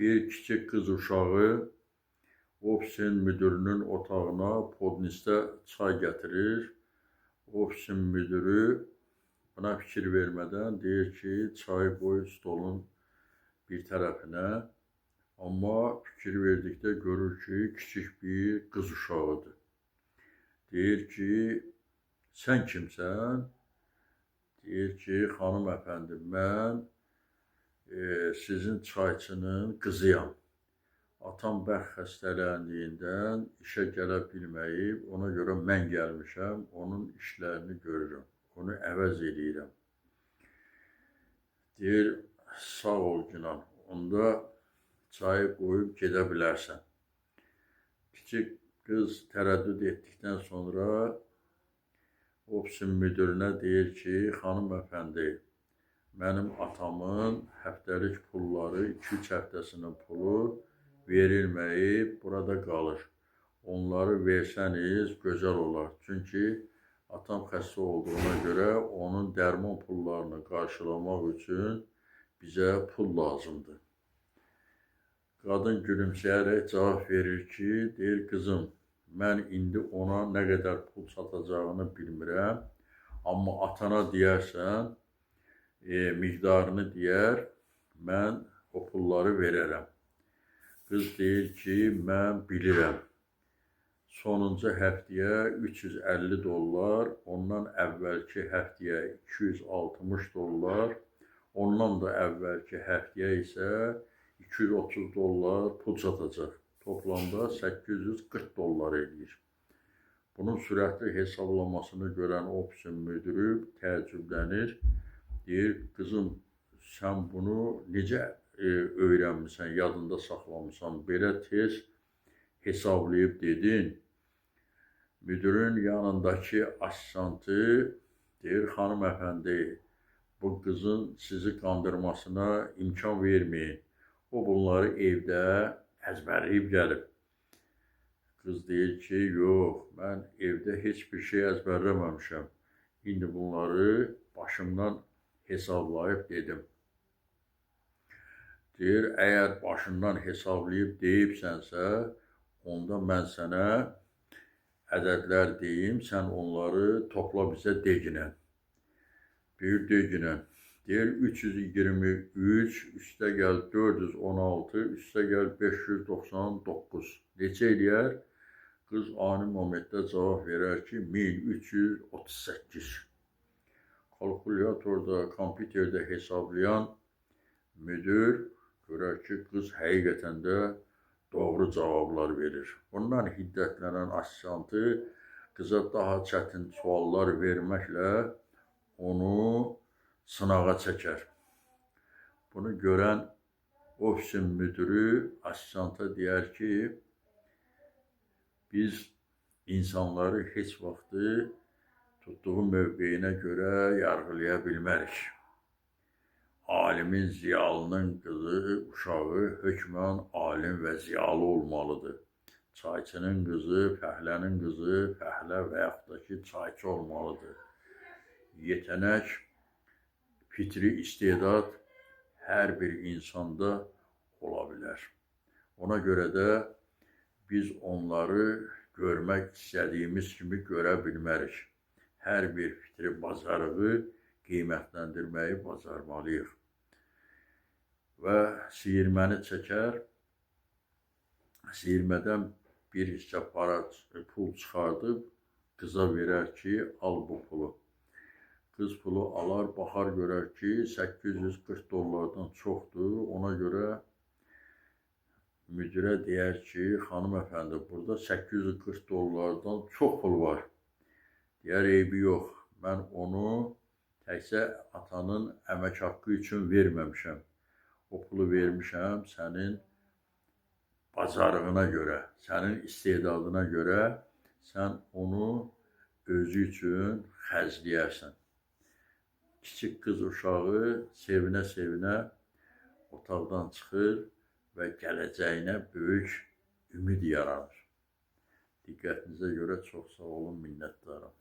Bir kiçik qız uşağı ofisin müdürünün otağına podnisdə çay gətirir. Ofisin müdürü buna fikir vermədən deyir ki, çayı qoy stolun bir tərəfinə. Amma fikir verdikdə görür ki, kiçik bir qız uşağıdır. Deyir ki, sən kimsən? Deyir ki, xanım əfəndi, mən sizin çayçının qızıyam. Atam bərk xəstələndiyindən işə gələ bilməyib, ona görə mən gəlmişəm, onun işlərini görürəm, onu əvəz eləyirəm. Deyir, sağ ol Günan, onda çayı qoyub gedə bilərsən. Kiçik qız tərəddüd etdikdən sonra ofisin müdürünə deyir ki, xanım əfəndi, mənim atamın həftəlik pulları, 2-3 həftəsinin pulu verilməyib, burada qalır. Onları versəniz gözəl olar. Çünki atam xəstə olduğuna görə onun dərman pullarını qarşılamaq üçün bizə pul lazımdır. Qadın gülümsəyərək cavab verir ki, deyir, qızım, mən indi ona nə qədər pul çatacağını bilmirəm, amma atana deyərsən, miqdarını deyər, mən o pulları verərəm. Qız deyir ki, mən bilirəm. Sonuncu həftəyə 350 dollar, ondan əvvəlki həftəyə 260 dollar, ondan da əvvəlki həftəyə isə 230 dollar pul çatacaq. Toplamda 840 dollar eləyir. Bunun sürətli hesablamasını görən ofisin müdürü təəccüblənir. Deyir, qızım, sən bunu necə öyrənmisən, yadında saxlamısan, belə tez hesablayıb dedin. Müdürün yanındakı asistantı deyir, xanım əfəndi, bu qızın sizi qandırmasına imkan verməyin. O bunları evdə əzbərləyib gəlib. Qız deyir ki, yox, mən evdə heç bir şey əzbərləməmişəm. İndi bunları başımdan hesablayıb dedim. Deyir, əgər başından hesablayıb deyibsənsə, onda mən sənə ədədlər deyim, sən onları topla bizə deginən. Deyir, deginən. Deyir, 323, üstə gəl 416, üstə gəl 599. Neçə eləyər? Qız ani momentdə cavab verər ki, 1338. Kalkulyatorda, kompüterdə hesablayan müdür görər ki, qız həqiqətən də doğru cavablar verir. Bundan hiddətlənən asistantı qıza daha çətin suallar verməklə onu sınağa çəkər. Bunu görən ofisin müdürü asistanta deyər ki, biz insanları heç vaxtı tutduğu mövqeyinə görə yarğılaya bilmərik. Alimin, ziyalının qızı, uşağı hökmən alim və ziyalı olmalıdır. Çayçının qızı, fəhlənin qızı, fəhlə və yaxud da ki, çayçı olmalıdır. Yetənək, fitri istedad hər bir insanda ola bilər. Ona görə də biz onları görmək istədiyimiz kimi görə bilmərik. Hər bir fitri bacarığı qiymətləndirməyi bacarmalıyıq. Və siyirməni çəkər, siyirmədən bir hissə para, pul çıxardıb qıza verər ki, al bu pulu. Qız pulu alar, baxar, görər ki, 840 dollardan çoxdur. Ona görə müdirə deyər ki, xanım əfəndi, burada 840 dollardan çox pul var. Deyər, eybi yox, mən onu təkcə atanın əmək haqqı üçün verməmişəm. O pulu vermişəm sənin bacarığına görə, sənin istedadına görə sən onu özü üçün xərcləyərsən. Kiçik qız uşağı sevinə-sevinə otaqdan çıxır və gələcəyinə böyük ümid yaranır. Diqqətinizə görə çox sağ olun, minnətdaram.